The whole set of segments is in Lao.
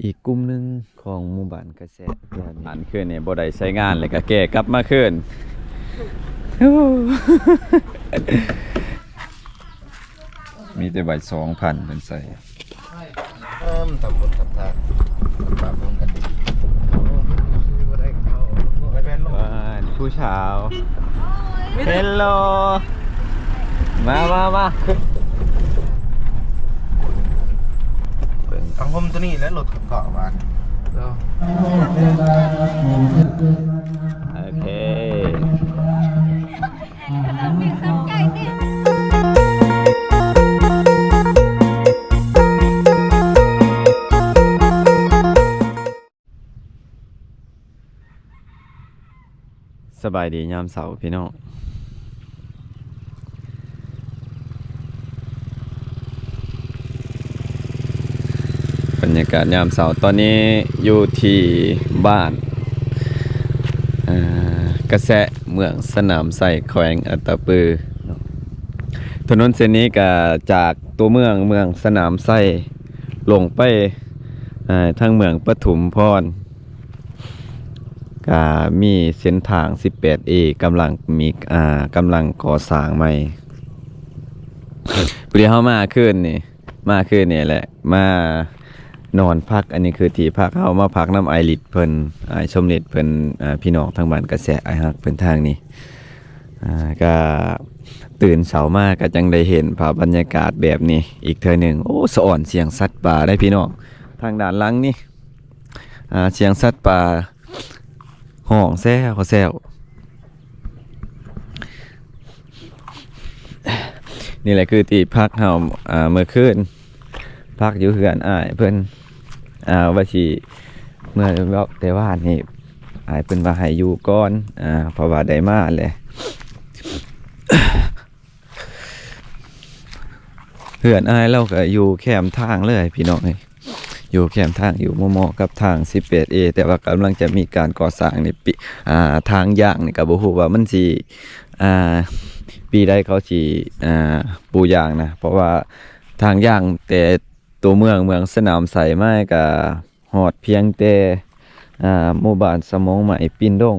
ອີກກຸ່ມໜຶ່ງຂອງໝູ່ບ້ານກະແສແຖວນີ້ ອັນຄືນນີ້ບໍ່ໄດ້ໃຊ້ງານ ແລ້ວກໍແກ່ກັບມາຄືນ. ມີແຕ່ໃບສອງພັນເພິ່ນໃສ່. ເອີ ຕຳບົນຕຳທາງ ປະປົນກັນດີ. ຜູ້ສາວ ເຮລໂລ ມາ ມາ ມາ ເບິ່ງ ທາງຮົ່ມຕົວນີ້ແຫຼະ ລົດຂັບເຂົ້າມາ. ໂອເຄ. ສະບາຍດີຍາມເຊົ້າພີ່ນ້ອງ. ບັນຍາກາດຍາມເຊົ້າ ຕອນນີ້ຢູ່ທີ່ບ້ານ ເອີ ກະແສ ເມືອງສະໜາມໄຊ ແຂວງອັດຕະປືເນາະ. ຖະໜົນເສັ້ນນີ້ກະຈາກຕົວເມືອງ ເມືອງສະໜາມໄຊ ລົງໄປ ເອີ ທາງເມືອງປະທຸມພອນ ກະມີເສັ້ນທາງສິບແປດເອ ກຳລັງມີ ອ່າ ກຳລັງກໍ່ສ້າງໃໝ່. ພໍດີເຮົາມາຄືນນີ້ ມາຄືນນີ້ແຫຼະ ມານອນພັກ. ອັນນີ້ຄືທີ່ພັກເຮົາ ມາພັກນຳອ້າຍລິດເພິ່ນ ອ້າຍສົມລິດເພິ່ນ ອ່າ ພີ່ນ້ອງທາງບ້ານກະແສ ອ້າຍຮັກເພິ່ນທາງນີ້. ອ່າ ກະຕື່ນເຊົ້າມາກະຈັ່ງໄດ້ເຫັນພາບບັນຍາກາດແບບນີ້ອີກເທື່ອໜຶ່ງ. ໂອ້ ສະອອນສຽງສັດປ່າໄດ໋ພີ່ນ້ອງ ທາງດ້ານຫຼັງນີ້. ອ່າ ສຽງສັດປ່າຮ້ອງແຊວແຊວ. ນີ້ແຫຼະຄືທີ່ພັກເຮົາ ອ່າ ເມື່ອຄືນ ພັກຢູ່ເຮືອນອ້າຍເພິ່ນ. ອ່າ ວ່າຊິເມື່ອແຕ່ວານນີ້ ອ້າຍເພິ່ນວ່າໃຫ້ຢູ່ກ່ອນ ອ່າ ເພາະວ່າໄດ້ມາແຫຼະ. ເຮືອນອ້າຍລາວກໍຢູ່ແຄມທາງເລີຍພີ່ນ້ອງເອີຍ ຢູ່ແຄມທາງ ຢູ່ມໍ່ໆກັບທາງສິບແປດເອ ແຕ່ວ່າກຳລັງຈະມີການກໍ່ສ້າງນີ້ ປີ ອ່າ ທາງຍ່າງນີ້ກໍບໍ່ຮູ້ວ່າມັນຊິ ອ່າ ປີໃດເຂົາຊິ ອ່າ ປູຢາງນະ ເພາະວ່າທາງຍ່າງແຕ່ຕົວເມືອງ ເມືອງສະໜາມໄຊມາກະ ຮອດພຽງແຕ່ ອ່າ ໝູ່ບ້ານສະໝອງໃໝ່ ປິ່ນດົງ.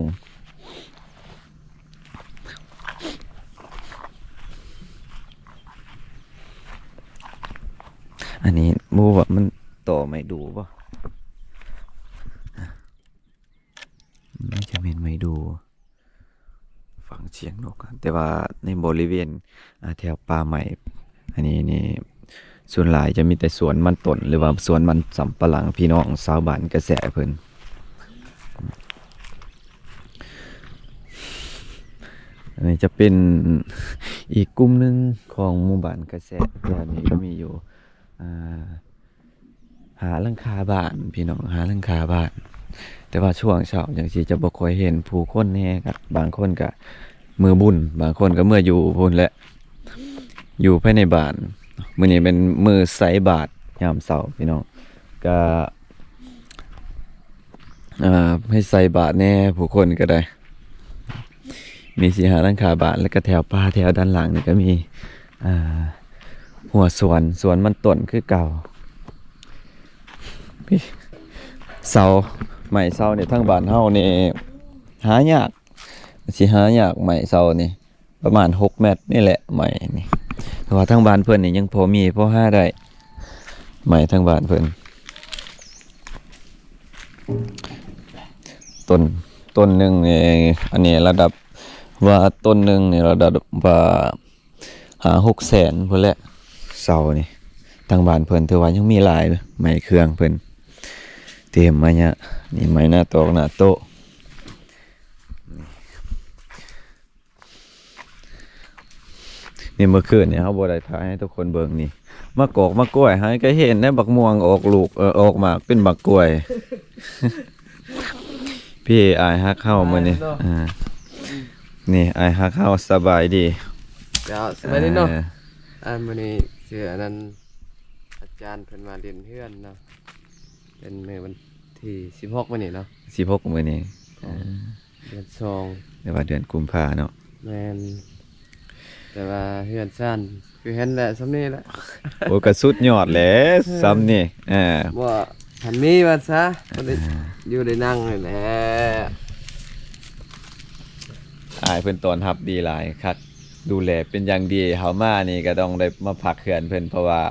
ອັນນີ້ບໍ່ຮູ້ວ່າມັນຕໍໄມ້ດູບໍ່? ໜ້າຈະແມ່ນໄມ້ດູ. ຟັງສຽງນົກ ແຕ່ວ່າໃນບໍລິເວນ ອ່າ ແຖວປ່າໄມ້ ອັນນີ້ນີ້ ສ່ວນຫຼາຍຈະມີແຕ່ສວນມັນຕົ້ນ ຫຼືວ່າສວນມັນສຳປະຫຼັງ ພີ່ນ້ອງຊາວບ້ານກະແສເພິ່ນ. ອັນນີ້ຈະເປັນອີກກຸ່ມໜຶ່ງຂອງໝູ່ບ້ານກະແສ ແຖວນີ້ກໍມີຢູ່ ອ່າ ຫ້າຫຼັງຄາບ້ານ ພີ່ນ້ອງ ຫ້າຫຼັງຄາບ້ານ. ແຕ່ວ່າຊ່ວງເຊົ້າຈັ່ງຊີ້ຈະບໍ່ຄ່ອຍເຫັນຜູ້ຄົນແດ່ ກະບາງຄົນກະເມືອບຸນ ບາງຄົນກະເມືອຢູ່ພຸ້ນແຫຼະ ຢູ່ພາຍໃນບ້ານ. ມື້ນີ້ແມ່ນມື້ໃສ່ບາດຍາມເຊົ້າ ພີ່ນ້ອງ ກະ ອ່າ ໃຫ້ໃສ່ບາດແດ່ ຜູ້ຄົນກໍໄດ້ ມີສີ່ຫ້າຫຼັງຄາບ້ານ ແລ້ວກໍແຖວປ່າແຖວດ້ານຫຼັງນີ້ກໍມີ ອ່າ ຮົ້ວສວນ ສວນມັນຕົ້ນຄືເກົ່າ. ເສົາ ໄມ້ເສົານີ້ ທາງບ້ານເຮົານີ້ຫາຍາກ ຊິຫາຍາກໄມ້ເສົານີ້. ປະມານຫົກແມັດນີ້ແຫຼະ ໄມ້ນີ້ ແຕ່ວ່າທາງບ້ານເພິ່ນນີ້ຍັງພໍມີພໍຫາໄດ້ ໄມ້ທາງບ້ານເພິ່ນ. ຕົ້ນ ຕົ້ນໜຶ່ງນີ້ ອັນນີ້ລະດັບວ່າຕົ້ນໜຶ່ງນີ້ລະດັບວ່າຫ້າຫົກແສນພຸ້ນແຫຼະ ເສົານີ້. ທາງບ້ານເພິ່ນຖືວ່າຍັງມີຫຼາຍ ໄມ້ເຄື່ອງເພິ່ນ ເຕັມມາຍະ ນີ້ໄມ້ໜ້າຕອກໜ້າໂຕະ. ນີ້ເມື່ອຄືນນີ້ເຮົາບໍ່ໄດ້ຖ່າຍໃຫ້ທຸກຄົນເບິ່ງນີ້ ໝາກກອກໝາກກ້ວຍ ເຮົາກໍເຫັນໃນບັກມ່ວງອອກລູກ ເອີ ອອກໝາກເປັນໝາກກ້ວຍ. ພີ່ອ້າຍຮັກເຮົາມື້ນີ້ ເນາະ ອ່າ ນີ້ອ້າຍຮັກເຮົາ ສະບາຍດີ. ເຈົ້າ ສະບາຍດີເນາະ ເອີ ອ່າ ມື້ນີ້ຊື່ອັນນັ້ນ ອາຈານເພິ່ນມາຫຼິ້ນເຮືອນເນາະ ເປັນມື້ວັນທີສິບຫົກມື້ນີ້ເນາະ ສິບຫົກມື້ນີ້ ຂອງ ເອີ ເດືອນສອງ ແຕ່ວ່າເດືອນກຸມພາເນາະ ແມ່ນ ແຕ່ວ່າເຮືອນຊານຄືເຫັນແຫຼະ ສ່ຳນີ້ແຫຼະ ໂອ້ ກໍສຸດຍອດແຫຼະ ເອີ ສ່ຳນີ້ ເອີ ບໍ່ ຄັນມີວ່າຊະ ບໍ່ໄດ້ ອ່າ ຢູ່ໄດ້ນັ່ງນີ້ແຫຼະ. ອ້າຍເພິ່ນຕ້ອນຮັບດີຫຼາຍຄັກ ດູແລເປັນຢ່າງດີ. ເຮົາມານີ້ກໍຕ້ອງໄດ້ມາພັກເຮືອນເພິ່ນ ເພາະວ່າ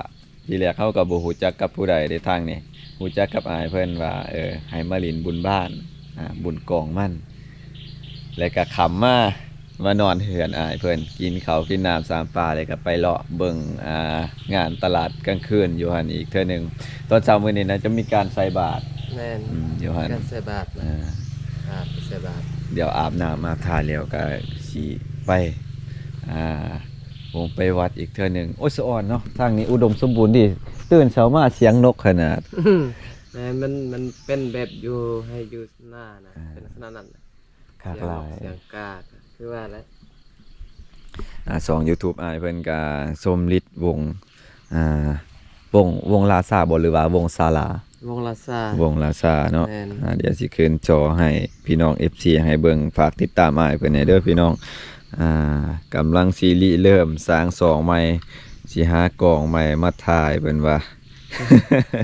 ທີແລກເຮົາກໍບໍ່ຮູ້ຈັກກັບຜູ້ໃດເດ້ທາງນີ້ ຮູ້ຈັກກັບອ້າຍເພິ່ນວ່າ ເອີ ໃຫ້ມາຫຼິ້ນບຸນບ້ານ ອ່າ ບຸນກອງມັນ ແລ້ວກໍຄ່ຳມາ ມານອນເຮືອນອ້າຍເພິ່ນ ກິນເຂົ້າກິນນ້ຳສາມປາ ແລ້ວກໍໄປເລາະເບິ່ງ ອ່າ ງານຕະຫຼາດກາງຄືນຢູ່ຫັ້ນອີກເທື່ອໜຶ່ງ. ຕອນເຊົ້າມື້ນີ້ໜ້າຈະມີການໃສ່ບາດ ແມ່ນ ອືມ ຢູ່ຫັ້ນ ການໃສ່ບາດ ອ່າ ອາບ ໃສ່ບາດ ດຽວອາບນ້ຳອາບທ່າແລ້ວກໍຊິໄປ ອ່າ ລົງໄປວັດອີກເທື່ອໜຶ່ງ. ໂອ້ຍ ສະອອນເນາະ ທາງນີ້ອຸດົມສົມບູນດີ ຕື່ນເຊົ້າມາສຽງນົກຂະໜາດ. ແມ່ນ ມັນ ມັນເປັນແບບຢູ່ໄຮ່ຢູ່ນານະ ອ່າ ເປັນລັກສະນະນັ້ນ ຄັກຫຼາຍ ສຽງນົກ ສຽງກາ ຄືວ່າແຫຼະ. ອ່າ ຊ່ອງ YouTube ອ້າຍເພິ່ນກະ ສົມລິດ ວົງ ອ່າ ວົງ ວົງລາຊາບໍ່ ຫຼືວ່າວົງສາລາ? ວົງລາຊາ ວົງລາຊາເນາະ. ແມ່ນ ອ່າ ດຽວຊິຂຶ້ນຈໍໃຫ້ພີ່ນ້ອງ ເອັຟຊີ ໃຫ້ເບິ່ງ. ຝາກຕິດຕາມອ້າຍເພິ່ນແດ່ເດີພີ່ນ້ອງ. ອ່າ ກຳລັງຊິລິເລີ່ມສ້າງຊ່ອງໃໝ່ ຊິຫາກ້ອງໃໝ່ມາຖ່າຍເພິ່ນວ່າ.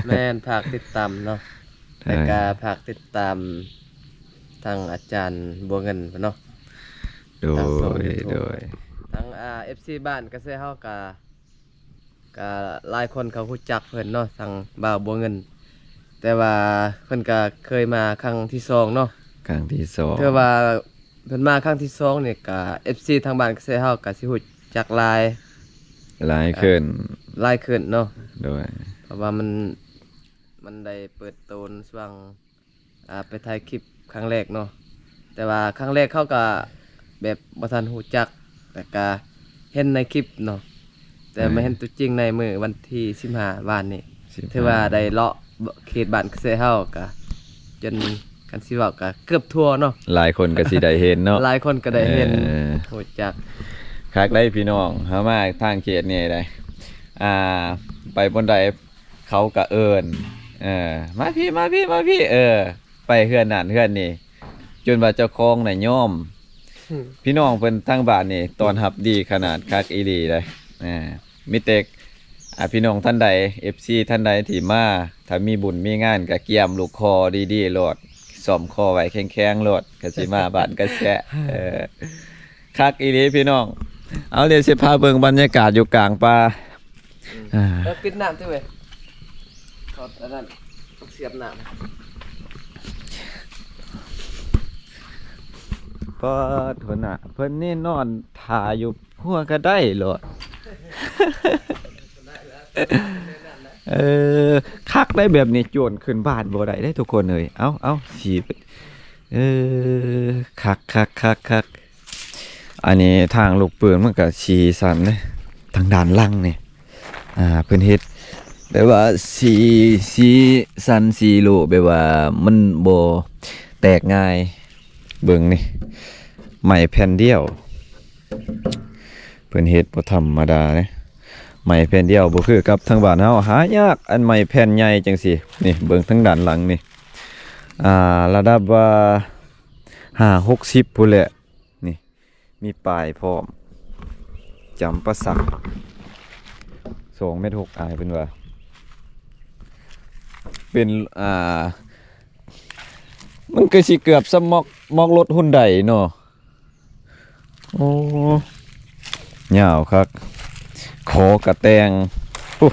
ແມ່ນ ຝາກຕິດຕາມເນາະ ແລ້ວກະຝາກຕິດຕາມທາງອາຈານບົວເງິນເນາະ. ໂດຍ ທາງຊ່ອງ YouTube ໂດຍ ທາງ ອ່າ ເອັຟຊີ ບ້ານກະເຊເຮົາກະ ກະຫຼາຍຄົນເຂົາຮູ້ຈັກເພິ່ນເນາະ ທາງບ່າວບົວເງິນ ແຕ່ວ່າເພິ່ນກະເຄີຍມາຄັ້ງທີສອງເນາະ ຄັ້ງທີສອງ ຖືວ່າເພິ່ນມາຄັ້ງທີສອງນີ້ກະ ເອັຟຊີ ທາງບ້ານກະເຊເຮົາກະຊິຮູ້ຈັກຫຼາຍ ຫຼາຍຂຶ້ນ ອ່າ ຫຼາຍຂຶ້ນເນາະ. ໂດຍ ເພາະວ່າມັນ ມັນໄດ້ເປີດໂຕໃນຊ່ວງ ອ່າ ໄປຖ່າຍຄລິບຄັ້ງແລກເນາະ ແຕ່ວ່າຄັ້ງແລກເຮົາກະແບບບໍ່ທັນຮູ້ຈັກ ແຕ່ກະເຫັນໃນຄລິບເນາະ ແຕ່ມາເຫັນຕົວຈິງໃນມື້ວັນທີສິບຫ້າວານນີ້ ສິບຫ້າ ຖືວ່າໄດ້ເລາະເຂດບ້ານກະເຊເຮົາກະ ຈົນ ຄັນຊິເວົ້າກະເກືອບທົ່ວເນາະ ຫຼາຍຄົນກະຊິໄດ້ເຫັນເນາະ ຫຼາຍຄົນກະໄດ້ເຫັນ ເອີ ຮູ້ຈັກ. ຄັກໄດ໋ພີ່ນ້ອງ ເຮົາມາທາງເຂດນີ້ໄດ໋ ອ່າ ໄປບ່ອນໃດ ເຂົາກະເອີ້ນ ເອີ ມາພີ້ ມາພີ້ ມາພີ້ ເອີ ໄປເຮືອນນັ້ນເຮືອນນີ້ ຈົນວ່າເຈົ້າຂອງນະຍອມ. ອືມ ພີ່ນ້ອງເພິ່ນທາງບ້ານນີ້ຕ້ອນຮັບດີຂະໜາດ ຄັກອີ່ຫຼີເດ້. ອ່າ ມີແຕ່ ອ່າ ພີ່ນ້ອງທ່ານໃດ ເອັຟຊີ ທ່ານໃດທີ່ມາ ຖ້າມີບຸນມີງານກະກຽມລູກຄໍດີໆໂລດ ສ້ອມຄໍໄວ້ແຂງໆໂລດ ກະຊິມາບ້ານກະແຊະ. ເອີ ຄັກອີ່ຫຼີພີ່ນ້ອງ. ເອົາ ດຽວຊິພາເບິ່ງບັນຍາກາດຢູ່ກາງປ່າ. ອືມ ອ່າ ເອີ ປິດນ້ຳຕິເວີຍ ເຂົາອັນນັ້ນ ເສຍບນ້ຳ. ປາດ ຫົວໜ້າເພິ່ນນີ້ນອນຖ້າຢູ່ຫົວກະໄດ້ໂລດ. ເອີ ຄັກໄດ໋ແບບນີ້ ໂຈນຂຶ້ນບ້ານບໍ່ໄດ້ເດ້ທຸກຄົນເອີຍ. ເອົາ ເອົາ ສີ ເອີ ຄັກໆໆໆ. ອັນນີ້ທາງລູກປືນມັນກະສີສັນເດ້ ທາງດ້ານຫຼັງນີ້ ອ່າ ເພິ່ນເຮັດແບບວ່າສີ ສີສັນສີໂລ ແບບວ່າມັນບໍ່ແຕກງ່າຍ. ເບິ່ງນີ້ ໄມ້ແຜ່ນດຽວ ເພິ່ນເຮັດບໍ່ທຳມະດາເດ້ ໄມ້ແຜ່ນດຽວ ບໍ່ຄືກັບທາງບ້ານເຮົາ ຫາຍາກ ອັນໄມ້ແຜ່ນໃຫຍ່ຈັ່ງຊີ້. ນີ້ເບິ່ງທາງດ້ານຫຼັງນີ້ ອ່າ ລະດັບວ່າຫ້າຫົກສິບພຸ້ນແຫຼະ. ນີ້ ມີປ້າຍພ້ອມ ຈຳປາສັກ ສອງແມັດຫົກ ອ້າຍເພິ່ນວ່າ ເປັນ ອ່າ ມັນກະຊິເກືອບສ່ຳໝອກ ໝອກລົດຮຸນໄດເນາະ. ໂອ້ ຍາວຄັກ ຂໍກະແຕ່ງ ໂອ້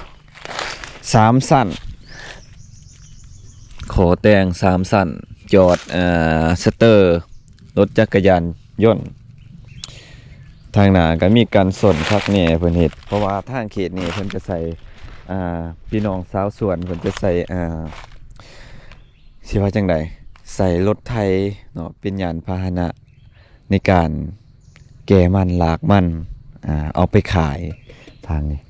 ສາມຊັ້ນ ຂໍແຕ່ງສາມຊັ້ນ ຈອດ ເອີ ສະເຕີລົດຈັກກະຍານຍົນ. ທາງໜ້າກະມີກັນຊົນຄັກແນ່ເພິ່ນເຮັດ ເພາະວ່າທາງເຂດນີ້ເພິ່ນຈະໃຊ້ ອ່າ ພີ່ນ້ອງຊາວສວນເພິ່ນຈະໃຊ້ ອ່າ ຊິວ່າຈັ່ງໃດ ໃຊ້ລົດໄຖເນາະ ເປັນຍານພາຫະນະ ໃນການແກ່ມັນ ລາກມັນ ອ່າ ເອົາໄປຂາຍ. ທາງນີ້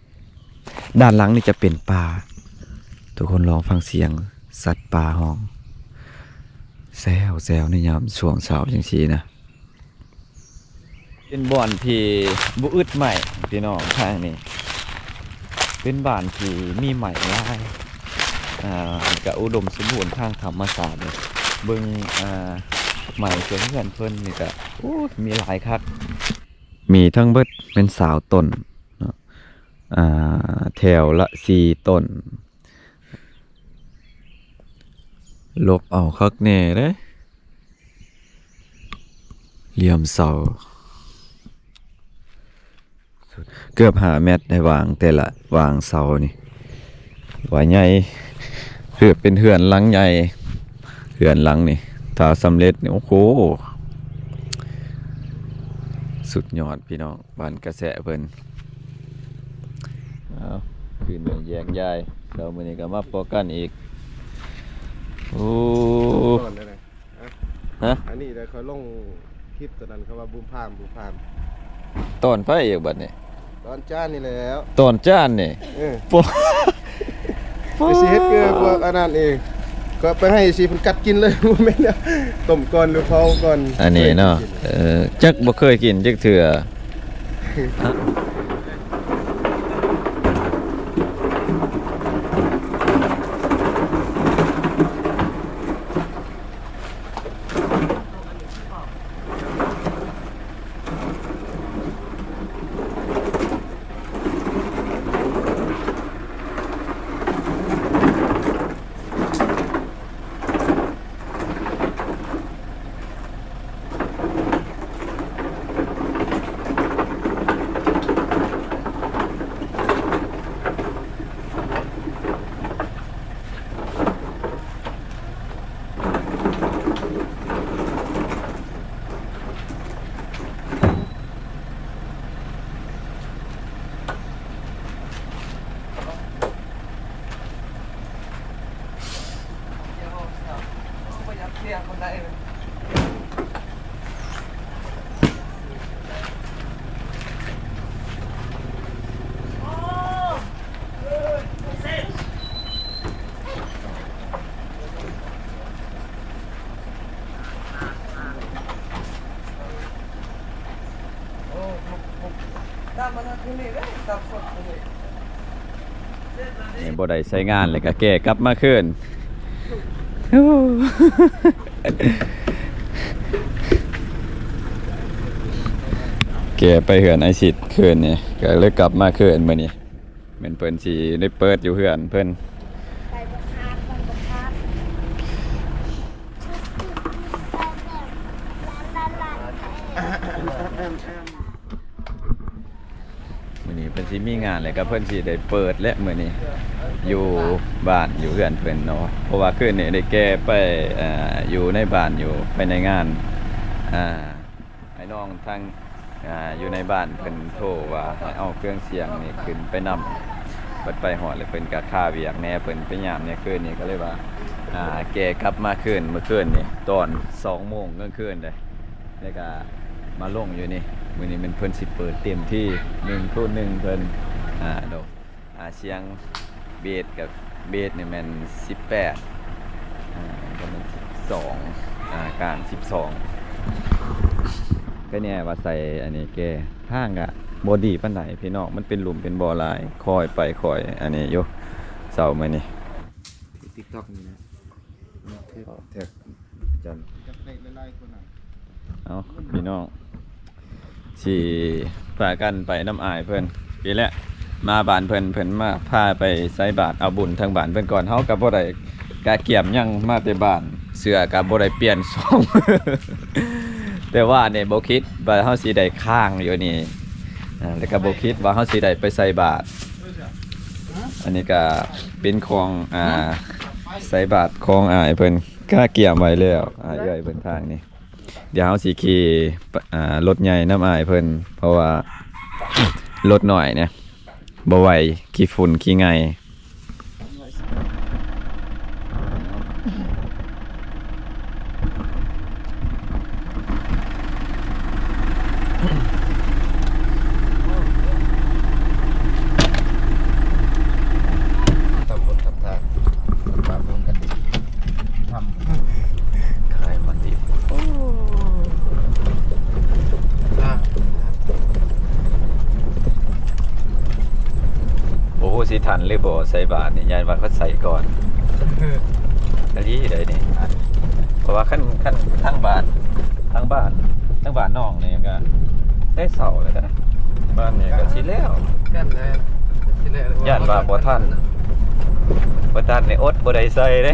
ດ້ານຫຼັງນີ້ຈະເປັນປ່າ ທຸກຄົນລອງຟັງສຽງສັດປ່າຮ້ອງແຊວໆ ໃນຍາມຊ່ວງເຊົ້າຈັ່ງຊີ້ນະ. ເປັນບ່ອນທີ່ບໍ່ອຶດໄມ້ພີ່ນ້ອງ ທາງນີ້ ເປັນບ້ານທີ່ມີໄມ້ຫຼາຍ ອ່າ ກະອຸດົມສົມບູນທາງທຳມະຊາດເດ້. ເບິ່ງ ອ່າ ໄມ້ສວນເຮືອນເພິ່ນນີ້ກະ ໂອ້ ມີຫຼາຍຄັກ ມີທັງເບິດແມ່ນຊາວຕົ້ນເນາະ ອ່າ ແຖວລະສີ່ຕົ້ນ. ຫຼົບເອົາຄັກແນ່ເດ້ ຫຼ່ຽມເສົາ ເກືອບຫ້າແມັດໃຫ້ວາງ ແຕ່ລະວາງເສົານີ້ ວ່າໃຫຍ່ ເກືອບເປັນເຮືອນຫຼັງໃຫຍ່ ເຮືອນຫຼັງນີ້ ຖ້າສຳເລັດນີ້ ໂອ້ໂຫ ສຸດຍອດພີ່ນ້ອງ. ບ້ານກະແສະເພິ່ນ ເອົາ ຄືນນີ້ແຍກຍ້າຍ ແລ້ວມື້ນີ້ກໍມາພໍ້ກັນອີກ ໂອ້ ຕອນໃດນະ ຮະ ອັນນີ້ໄດ້ຂ້ອຍລົງຄລິບຕອນນັ້ນ ເຂົາວ່າບູມພາມ ບູມພາມ ຕອນໃຜອີກບັດນີ້? ຕອນຈານນີ້ແຫຼ້ວ ຕອນຈານນີ້ ເອີ ໂອ້ ໄປຊິເຮັດຄືພວກອັນນັ້ນອີກ ກໍໄປໃຫ້ຊິເພິ່ນກັດກິນເລີຍ ບໍ່ແມ່ນ ຕົ້ມກ່ອນຫຼືເຜົາກ່ອນ ອັນນີ້ເນາະ ເອີ ຈັກບໍ່ເຄີຍກິນຈັກເທື່ອ. ນີ້ບໍ່ໄດ້ໃຊ້ງານ ແລ້ວກໍແກ່ກັບມາຄືນ ແກ່ໄປເຮືອນອ້າຍສິດຄືນນີ້ ກໍເລີຍກັບມາຄືນມື້ນີ້. ແມ່ນເພິ່ນຊິໄດ້ເປີດຢູ່ເຮືອນເພິ່ນ ໄປບໍ່ຂາດ ໄປບໍ່ຂາດ ມື້ນີ້ເພິ່ນຊິມີງານ ແລ້ວກໍເພິ່ນຊິໄດ້ເປີດແຫຼະມື້ນີ້ ຢູ່ບ້ານ ຢູ່ເຮືອນເພິ່ນເນາະ ເພາະວ່າຄືນນີ້ໄດ້ແກ່ໄປ ເອີ ຢູ່ໃນບ້ານ ຢູ່ພາຍໃນງານ ອ່າ ອ້າຍນ້ອງທາງ ອ່າ ຢູ່ໃນບ້ານເພິ່ນໂທວ່າໃຫ້ເອົາເຄື່ອງສຽງນີ້ຂຶ້ນໄປນຳ ບັດໄປຮອດແລ້ວເພິ່ນກະຄາວຽກແດ່ ເພິ່ນໄປຍາມໃນຄືນນີ້ ກໍເລີຍວ່າ ອ່າ ແກ່ກັບມາຄືນ ມື້ຄືນນີ້ຕອນສອງໂມງກາງຄືນເດ້ ແລ້ວກະມາລົງຢູ່ນີ້ ມື້ນີ້ແມ່ນເພິ່ນຊິເປີດເຕັມທີ່ ໜຶ່ງຄູນໜຶ່ງເພິ່ນ ອ່າ ໂດ ອ່າ ສຽງເບສກັບເບສນີ້ແມ່ນສິບແປດ ອ່າ ກໍແມ່ນສິບສອງ ອ່າ ກາງສິບສອງ ກໍແນ່ວ່າໃສ່ອັນນີ້ແກ່ ທາງກະບໍ່ດີປານໃດພີ່ນ້ອງ ມັນເປັນຫຼຸມເປັນບໍ່ຫຼາຍ ຄ່ອຍໄປຄ່ອຍອັນນີ້ຢູ່ ເຊົ້າມື້ນີ້ TikTok ນີ້ນະ ແທັກ ຈັນ ເອົາ ພີ່ນ້ອງ ຊິພາກັນໄປນຳອ້າຍເພິ່ນ ນີ້ແຫຼະ ມາບ້ານເພິ່ນ ເພິ່ນມາພາໄປໃສ່ບາດເອົາບຸນທາງບ້ານເພິ່ນກ່ອນ ເຮົາກໍບໍ່ໄດ້ກະກຽມຫຍັງ ມາແຕ່ບ້ານ ເສື້ອກໍບໍ່ໄດ້ປ່ຽນສອງ ແຕ່ວ່ານີ້ບໍ່ຄິດວ່າເຮົາຊິໄດ້ຄ້າງຢູ່ນີ້ ອ່າ ແລ້ວກໍບໍ່ຄິດວ່າເຮົາຊິໄດ້ໄປໃສ່ບາດ ອັນນີ້ກໍເປັນຂອງ ອ່າ ໃສ່ບາດຂອງອ້າຍເພິ່ນ ກະກຽມໄວ້ແລ້ວ ອ້າຍເອື້ອຍເພິ່ນທາງນີ້ ດຽວເຮົາຊິຂີ່ ອ່າ ລົດໃຫຍ່ນຳອ້າຍເພິ່ນ ເພາະວ່າລົດນ້ອຍນະບໍ່ໄຫວ ຂີ້ຝຸ່ນຂີ້ໄງ່. ຕຳບົນຕຳທາງ ປາບໂມງກັນດີ ທຳ ຂາຍມັນດິບ ໂອ້ ອ່າ ບໍ່ຮູ້ຊິທັນຫຼືບໍ່ໃສ່ບາດນີ້ ຢ້ານວ່າເຂົາໃສ່ກ່ອນ ກະດີໄດ໋ນີ້ ເພາະວ່າຄັນ ຄັນທາງບ້ານ ທາງບ້ານ ທາງບ້ານນ້ອງນີ້ກະໄດ້ເຊົ້າແລ້ວນະ ບ້ານນີ້ກະຊິແລ້ວ ຢ້ານວ່າບໍ່ທັນ ບໍ່ທັນນີ້ອົດບໍ່ໄດ້ໃສ່ເດ້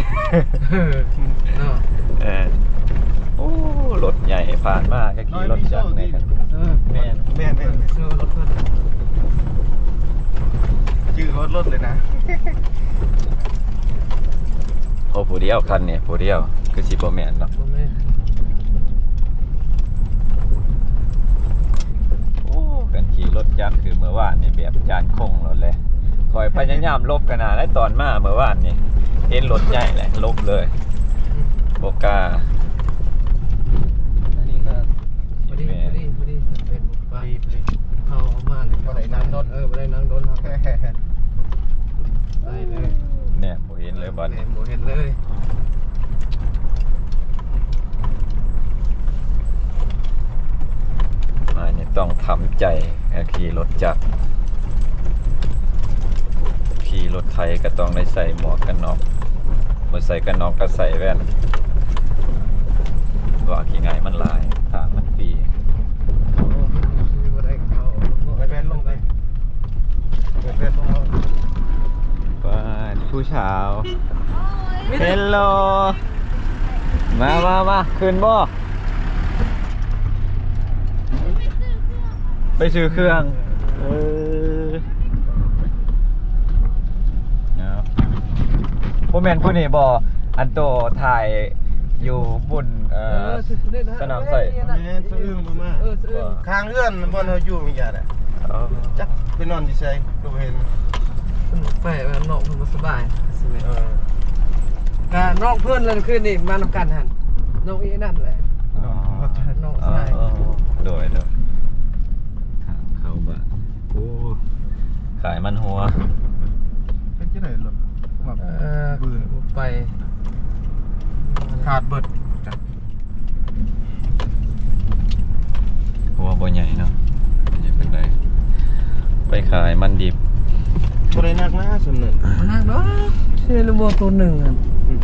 ເນາະ. ເອີ ໂອ້ ລົດໃຫຍ່ຜ່ານມາກໍຂີ່ລົດຈັກແດ່. ເອີ ແມ່ນ ແມ່ນໆ ເອີ ລົດເພິ່ນ ຈື່ລົດ ລົດເລີຍນະ. ໂອ້ ຜູ້ດຽວຄັນນີ້ ຜູ້ດຽວ ຄືຊິບໍ່ແມ່ນເນາະ. ບໍ່ແມ່ນ. ໂອ້ ຄັນຂີ່ລົດຈັກຄືເມື່ອວານນີ້ແບບຈານຄົງໂລດແຫຼະ. ຂ້ອຍພະຍາຍາມຫຼົບຂະໜາດໃດຕອນມາເມື່ອວານນີ້ ເຫັນລົດໃຫຍ່ແຫຼະຫຼົບເລີຍ ອືມ ບໍ່ກ້າ. ອັນນີ້ກໍພໍດີ ແມ່ນ ພໍດີ ພໍດີ ເປັນ ພໍດີ ພໍດີ ເຮົາເອົາມາແລ້ວ ບໍ່ໄດ້ນັ່ງດົນ ເອີ ບໍ່ໄດ້ນັ່ງດົນ ເຮົາກໍໃສ່ເລີຍ ແນມບໍ່ເຫັນເລີຍບັດນີ້ ແນມບໍ່ເຫັນເລີຍ. ອັນນີ້ຕ້ອງທຳໃຈ ຂີ່ລົດຈັກ ຂີ່ລົດໄຖກໍຕ້ອງໄດ້ໃສ່ໝວກກັນນັອກ ບໍ່ໃສ່ກັນນັອກກໍໃສ່ແວ່ນ ເພາະວ່າຂີ້ໄຫງ່ມັນຫຼາຍ ທາງມັນຟີ. ໂອ້ ບໍ່ໄດ້ເຂົ້າ ເປີດແວ່ນລົງໄປ ເປີດແວ່ນລົງ. ເປັນຜູ້ສາວ ເຮລໂລ ມາ ມາ ມາ ຂຶ້ນບໍ່? ໄປຊື້ເຄື່ອງ ເອີ ເນາະ. ບໍ່ແມ່ນຜູ້ນີ້ບໍ່? ອັນໂຕຖ່າຍຢູ່ບຸນ ເອີ ເອີ ສະໜາມໄຊ ແມ່ນ ສະອຶ່ງບໍ່ມາ ເອີ ສະອຶ່ງ ຂ້າງເຮືອນບ່ອນເຮົາຢູ່ນີ້ແຫຼະ. ອໍ ຈັກໄປນອນຢູ່ໃສກໍບໍ່ເຫັນ ເພິ່ນໄປວ່ານ້ອງເພິ່ນບໍ່ສະບາຍ ຊິແມ່ນ ເອີ ກະນ້ອງເພິ່ນ ແລ້ວຄືນນີ້ມານຳກັນຫັ້ນ ນ້ອງອີນັ້ນແຫຼະ ນ້ອງຊາຍ ເອີ ໂດຍ ໂດຍ ທາງເຂົ້າບ້ານ. ໂອ້ ຂາຍມັນຫົວ ເປັນຈັ່ງໃດລົດ ເອີ ບໍ່ໄປ ຂາດເບິດ ຫົວບໍ່ໃຫຍ່ເນາະ ບໍ່ໃຫຍ່ປານໃດ ໄປຂາຍມັນດິບ ບໍ່ໄດ້ໜັກນະສ່ຳນັ້ນ ບໍ່ໜັກດອກ ເຊລະໂບໂຕໜຶ່ງຫັ້ນ ອືມ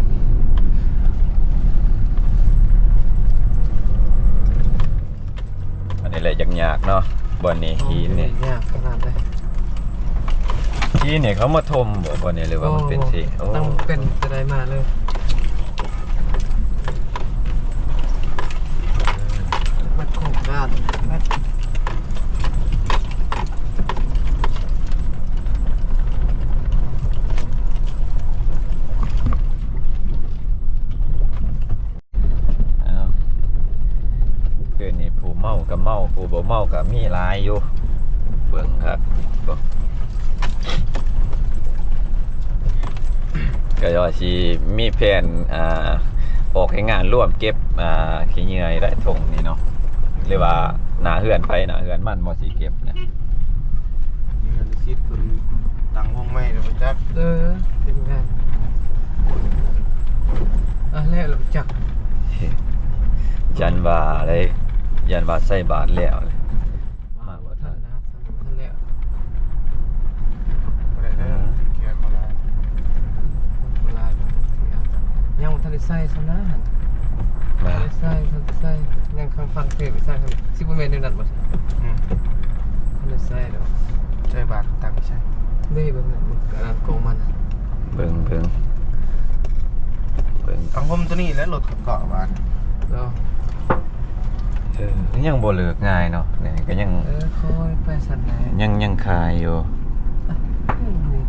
ອັນນີ້ແຫຼະຍາກໆເນາະ ບ່ອນນີ້ຫີນນີ້ ໂອ້ຍ ຍາກຂະໜາດໃດ ຫີນນີ້ເຂົາມາຖົມບໍ່ ບ່ອນນີ້ ຫຼືວ່າມັນເປັນເຊ ໂອ້ ໂອ້ ຕ້ອງເປັນຈະໄດ້ມາເລີຍ. ມັດໂຄງການ ມັດ ຄືນນີ້ຜູ້ເມົາກໍເມົາ ຜູ້ບໍ່ເມົາກໍມີຫຼາຍຢູ່ ເບິ່ງຄັກ ກໍວ່າຊິມີແຜນ ອ່າ ອອກແຮງງານລວມເກັບ ອ່າ ຂີ້ເຫຍື້ອໄດ້ຖົງນີ້ເນາະ ຫຼືວ່າໜ້າເຮືອນໃຜໜ້າເຮືອນມັນບໍ່ຊິເກັບນະ ເຮືອນຊິດເພິ່ນຕັ້ງວົງໃໝ່ແລ້ວບໍ່ຈັກ ເອີ ເປັນງານ ອ່າ ແລ້ວບໍ່ຈັກ ຢ້ານວ່າເດ້ ຢ້ານວ່າໃສ່ບາດແລ້ວ ມາບໍ່ທັນ ບໍ່ໄດ້ເດີ ແຂກມາຫຼາຍ ຄົນຫຼາຍ ຍັງບໍ່ທັນໄດ້ໃສ່ຊ້ຳນະ ບໍ່ທັນໄດ້ໃສ່ ທັນໄດ້ໃສ່ ຍັງຄຳຟັງເພງໄປໃສ່ ຊິບໍ່ແມ່ນແນວນັ້ນບໍ່? ອືມ ທັນໄດ້ໃສ່ດອກ ໃສ່ບາດຕັ້ງໃສ່ ເດ້ ເບິ່ງ ອັນນັ້ນກອງມັນ ເບິ່ງ ເບິ່ງ ເບິ່ງ ທາງຫົ່ມຕົວນີ້ແຫຼະ ລົດເກາະບາດ ເນາະ. ເອີ ຍັງບໍ່ເລີກງ່າຍເນາະ ນີ້ກໍຍັງ ເອີ ຄ່ອຍໄປຊັ້ນແຫຼະ ຍັງ ຍັງຂາຍຢູ່ ອ່ະ ນີ້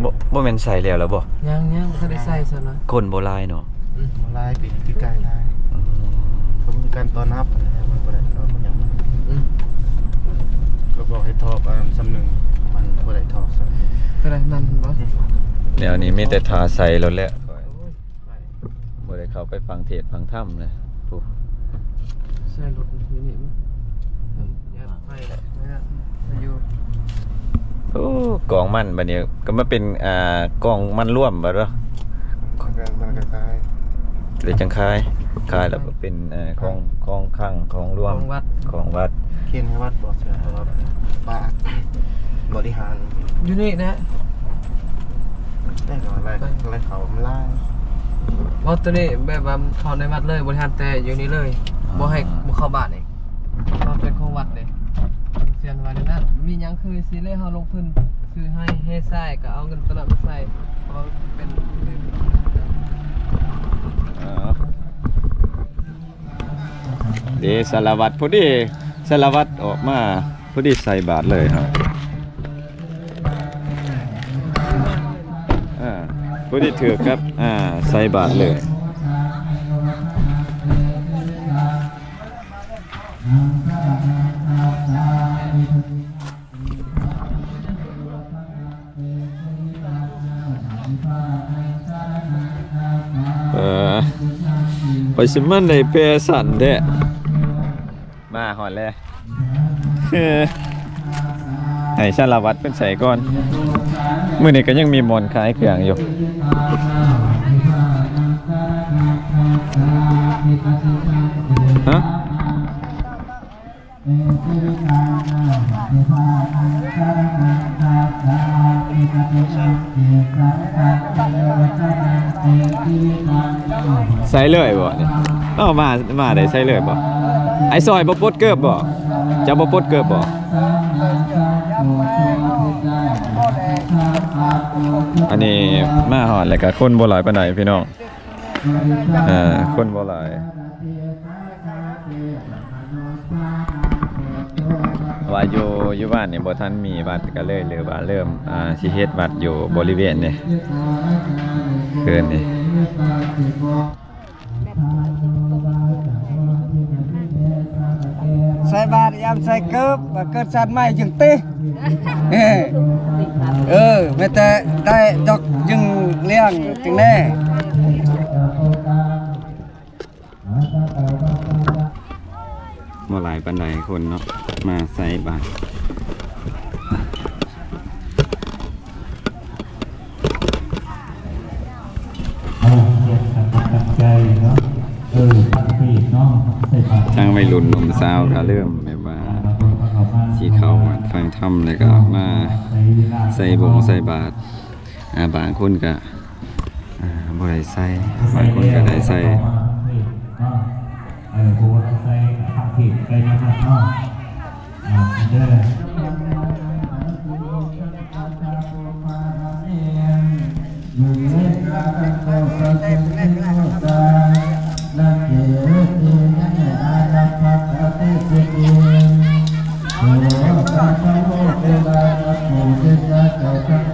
ບໍ່ ບໍ່ແມ່ນໃສ່ແລ້ວລະບໍ່? ຍັງ ຍັງບໍ່ທັນໄດ້ໃສ່ຊັ້ນນະ ຄົນບໍ່ຫຼາຍເນາະ ອືມ ບໍ່ຫຼາຍ ປີນີ້ປີກາຍຫຼາຍ ອືມ ເຂົາເບິ່ງການຕ້ອນຮັບຫັ້ນແຫຼະ ມັນບໍ່ໄດ້ ເຂົາບໍ່ຢາກ ອືມ ກໍບອກໃຫ້ຖອກອັນນັ້ນສ່ຳໜຶ່ງ ມັນບໍ່ໄດ້ຖອກຊ້ຳ ກໍໄດ້ມັນບໍ່ ແນວນີ້ມີແຕ່ຖ້າໃສ່ໂລດແຫຼະ ໂອ້ຍ ບໍ່ໄດ້ເຂົ້າໄປຟັງເທດຟັງທຳເລີຍ ຜູ້ ໃສ່ລົດຢູ່ນີ້ ຢ້ານໄຟ ໄຟຢູ່ ໂອ້ ກອງມັນ ບັດນີ້ກໍມາເປັນ ອ່າ ກອງມັນລວມ ບັດວ່າ ມັນກໍຂາຍ ເລີຍຈັ່ງຂາຍ ຂາຍແລ້ວກໍເປັນ ເອີ ຂອງ ຂອງຄັງ ຂອງລວມ ຂອງວັດ ຂອງວັດ ເຂດໃຫ້ວັດບໍ່ ເຊື່ອ ເພາະວ່າ ປະ ບໍລິຫານ ຢູ່ນີ້ນະ ໄດ້ກໍໄລ່ ໄລ່ເຂົ້າມັນຫຼາຍ ບໍ່ ໂຕນີ້ແບບວ່າເຂົ້າໃນວັດເລີຍ ບໍລິຫານແຕ່ຢູ່ນີ້ເລີຍ ອໍ ບໍ່ໃຫ້ ບໍ່ເຂົ້າບ້ານອີກ ເພາະເປັນຂອງວັດເດ້ ເຊັນວ່າແນວນັ້ນ ມີຫຍັງຄືຊິເລີຍ ເຮົາລົງທຶນ ຄືໃຫ້ ໃຫ້ຊາຍກໍເອົາເງິນໂຕນັ້ນມາໃສ່ ເພາະວ່າເປັນ ເອີ ເດ ສາລະວັດ ພໍດີ ສາລະວັດອອກມາ ພໍດີໃສ່ບາດເລີຍເຮົາ ເອີ ພໍດີຖືກກັບ ອ່າ ໃສ່ບາດເລີຍ. ເອີ ຂ້ອຍຊິມັນໄດ້ແປສັ້ນແທ້ ມາຮອດແລ້ວ ໃຫ້ສາລະວັດເພິ່ນໃສ່ກ່ອນ ມື້ນີ້ກໍຍັງມີບ່ອນຂາຍເຄື່ອງຢູ່ ຮະ? ໃສ່ເລີຍບໍ່ນີ້? ເອົາມາ ມາໄດ້ໃສ່ເລີຍບໍ່? ອ້າຍຊອຍບໍ່ປົດເກີບບໍ່? ເຈົ້າບໍ່ປົດເກີບບໍ່? ອັນນີ້ມາຮອດແລ້ວກໍຄົນບໍ່ຫຼາຍປານໃດພີ່ນ້ອງ. ເອີ ຄົນບໍ່ຫຼາຍ ວ່າຢູ່ ຢູ່ບ້ານນີ້ບໍ່ທັນມີວັດ ກໍເລີຍ ຫຼືວ່າເລີ່ມ ອ່າ ຊິເຮັດວັດຢູ່ບໍລິເວນນີ້ ຄືນນີ້. ໃສ່ບາດຍາມໃສ່ເກີບ ວ່າເກີດຊາດໃໝ່ຈຶ່ງຕິ ເອີ ເອີ ແມ່ນແຕ່ໄດ້ດອກຈຶ່ງລ້ຽງຈຶ່ງແດ່. ບໍ່ຫຼາຍປານໃດຄົນເນາະ ມາໃສ່ບາດ. ເອົາ ເຮັດກັນຕັ້ງໃຈເນາະ ເອີ ຕັ້ງປີເນາະ ໃສ່ບາດ ທັງໄວລຸ້ນໜຸ່ມສາວກໍເລີ່ມແບບວ່າ ອ່າ ບາງຄົນກໍເຂົ້າມາ ຊິເຂົ້າວັດຟັງທຳ ແລ້ວກໍມາໃສ່ບົງໃສ່ບາດ ອ່າ ບາງຄົນກໍ ອ່າ ບໍ່ໄດ້ໃສ່ ບາງຄົນກໍໄດ້ໃສ່ ເອີ ຜູ້ບໍ່ໄດ້ໃສ່ກໍຟັງເທດໄປນຳເນາະ ອ່າ ເດີ.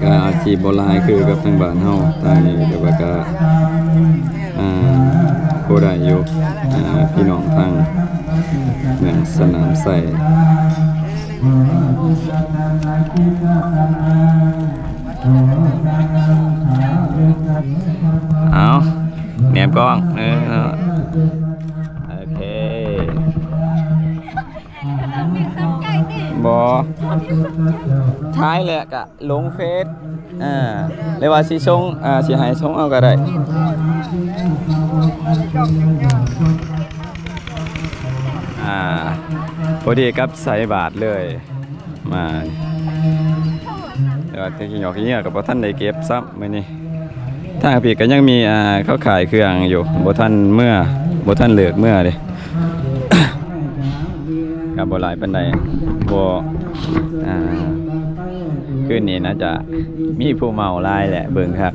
ກໍອາດຊິບໍ່ຫຼາຍຄືກັບທາງບ້ານເຮົາ ທາງນີ້ແຕ່ວ່າກໍ ອ່າ ພໍໄດ້ຢູ່ ອ່າ ພີ່ນ້ອງທາງເມືອງສະໜາມໄຊ. ເອົາ ແນມກ້ອງ ເອີ ໂອເຄ ບໍ່ ຖ່າຍແລ້ວກະລົງເຟສ ອ່າ ຫຼືວ່າຊິສົ່ງ ອ່າ ຊິໃຫ້ສົ່ງເອົາກໍໄດ້ ອ່າ ພໍດີກັບໃສ່ບາດເລີຍ. ມາ ແຕ່ວ່າແຕ່ຂີ້ຫຍອກຂີ້ເຫຍື້ອກໍບໍ່ທັນໄດ້ເກັບຊ້ຳມື້ນີ້. ທາງພີ້ກໍຍັງມີ ອ່າ ເຂົາຂາຍເຄື່ອງຢູ່ ບໍ່ທັນເມືອ ບໍ່ທັນເລີກເມືອເດ້ ກໍບໍ່ຫຼາຍປານໃດ ບໍ່ ອ່າ ຄືນນີ້ໜ້າຈະມີຜູ້ເມົາຫຼາຍແຫຼະ ເບິ່ງຄັກ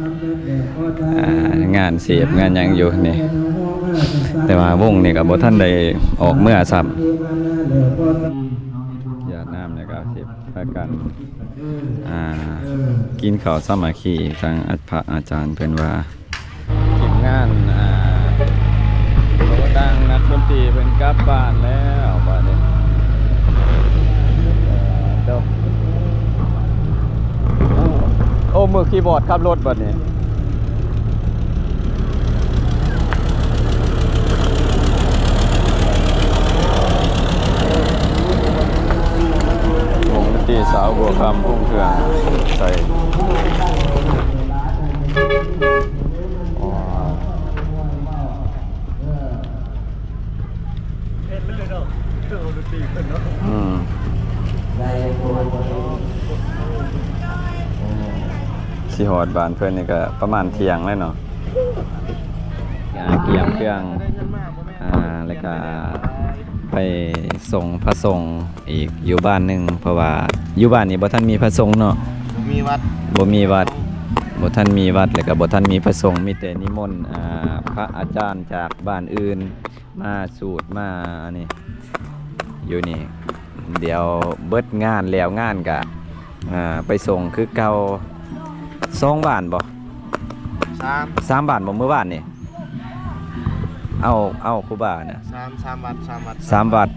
ອ່າ ງານເສບງານຫຍັງຢູ່ນີ້ ແຕ່ວ່າວົງນີ້ກໍບໍ່ທັນໄດ້ອອກເມືອຊ້ຳ. ຢາດນ້ຳແລ້ວກໍຊິພາກັນ ອ່າ ກິນເຂົ້າສາມັກຄີ ທາງພະອາຈານເພິ່ນວ່າ ທີມງານ ອ່າ ໂຕຕ່າງນັກດົນຕີເພິ່ນກັບບ້ານແລ້ວບາດນີ້. ໂອ້ ມືຄີບອດຂັບລົດບາດນີ້. ວົງດົນຕີສາວບົວຄຳ ວົງເຄື່ອງໃສ່ ອືມ ຊິຮອດບ້ານເພິ່ນນີ້ກໍປະມານທ່ຽງແລ້ວເນາະ. ກຽມເຄື່ອງ ອ່າ ແລ້ວກະໄປສົ່ງພະສົງອີກຢູ່ບ້ານໜຶ່ງ ເພາະວ່າຢູ່ບ້ານນີ້ບໍ່ທັນມີພະສົງເນາະ. ມີວັດ ບໍ່ມີວັດ ບໍ່ທັນມີວັດ ແລ້ວກໍບໍ່ທັນມີພະສົງ ມີແຕ່ນິມົນ ອ່າ ພະອາຈານຈາກບ້ານອື່ນ ມາສູດມາອັນນີ້ ຢູ່ນີ້. ດຽວເບິດງານແລ້ວງານກະ ອ່າ ໄປສົ່ງຄືເກົ່າ. ສອງບ້ານບໍ່? ສາມ ສາມບ້ານບໍ່? ມື້ວານນີ້ ເອົາ ເອົາຄູບານະ ສາມ ສາມວັດ ສາມວັດ ສາມວັດ.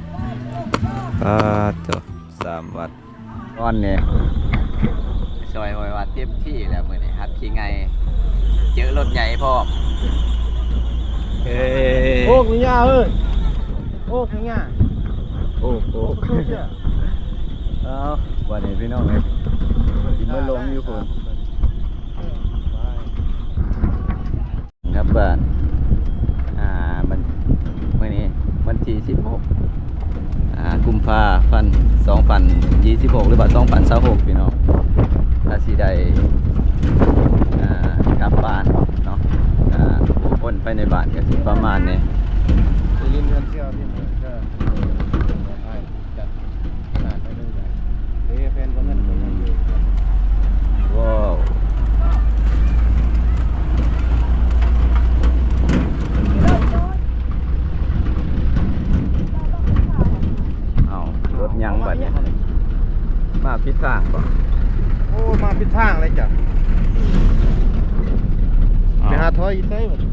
ປາດໂທ້ ສາມວັດ. ຕອນນີ້ຊ່ອຍວ່າເຕັມທີ່ແລ້ວ ມື້ນີ້ຮັບຂີ່ໄງ່ ເຈີລົດໃຫຍ່ພ້ອມ. ເອີ ໂອ້ຍ ຍາເອີຍ ໂອ້ຍ ຍາ ໂອ້ ໂອ້ ເອົາ ບັດນີ້ພີ່ນ້ອງເອີຍ ຊິມາລົງຢູ່ພຸ້ນ. ກັບບ້ານ ອ່າ ມັນ ມື້ນີ້ວັນທີສິບຫົກ ອ່າ ກຸມພາພັນ ສອງພັນຊາວຫົກ ຫຼືວ່າສອງພັນຊາວຫົກ ພີ່ນ້ອງ ກໍຊິໄດ້ ອ່າ ກັບບ້ານເນາະ. ອ່າ ຜູ້ຄົນພາຍໃນບ້ານກໍຊິປະມານນີ້ ໄດ້ຫຼິ້ນເຮືອນທ່ຽວທີ່ເມືອງເດີ ຈັດຂະໜາດໄດ້ເລີຍ ເດ້ແຟນບໍ່ເງິນບໍ່ເງິນຢູ່. ວ້າວ ເອົ້າ ລົດຫຍັງບັດນີ້ ມາຜິດທາງບໍ່? ໂອ້ ມາຜິດທາງເລີຍຈ້ະ ເອົ້າ ໄປຫາຖອຍຢູ່ໃສບັດນີ້?